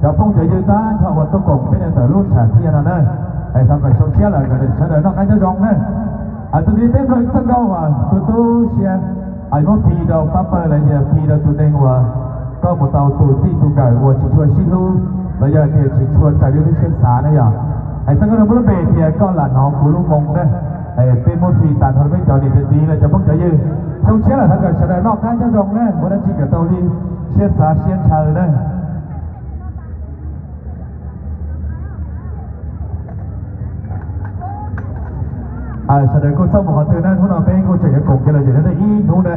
Cov phooj cov ywg tag nrho uas tuaj koom peb ntawm lub sam thiaj no na, es thov kom xyoo tshiab lawm kom sawv daws noj qab nyob zoo na. Txuas ntxiv peb mloog ib txoj nkauj uas tu tu siab, muab fij rau pab pawg los yog fij rau tus neeg uas koj mus tau tus txij tus nkawm uas tsis tshua sib hlub los yog tias tsis tshua raws li lub siab xav na yom. Es txoj nkauj no muaj lub npe tias Koj lam hnov kuv lub moo na. Peb muab fij tas nrho rau peb cov niam cov txiv los cov phooj cov ywg. Xyoo tshiab lawm thov kom sawv daws noj qab nyob zoo na, ua dab tsi kom tau li siab xav siab ntshaw na. Sawv daws kuj txhob mus qhov twg na, hnub no peb kuj tseem yuav koom kiag los zem no ib hnub na,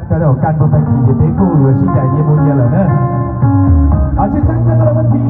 tej zaum kaj ntug tag kis ces peb kuj yuav sib ncaim nyias mus nyias lawm na. Tsis xeeb txheej koj los muab fij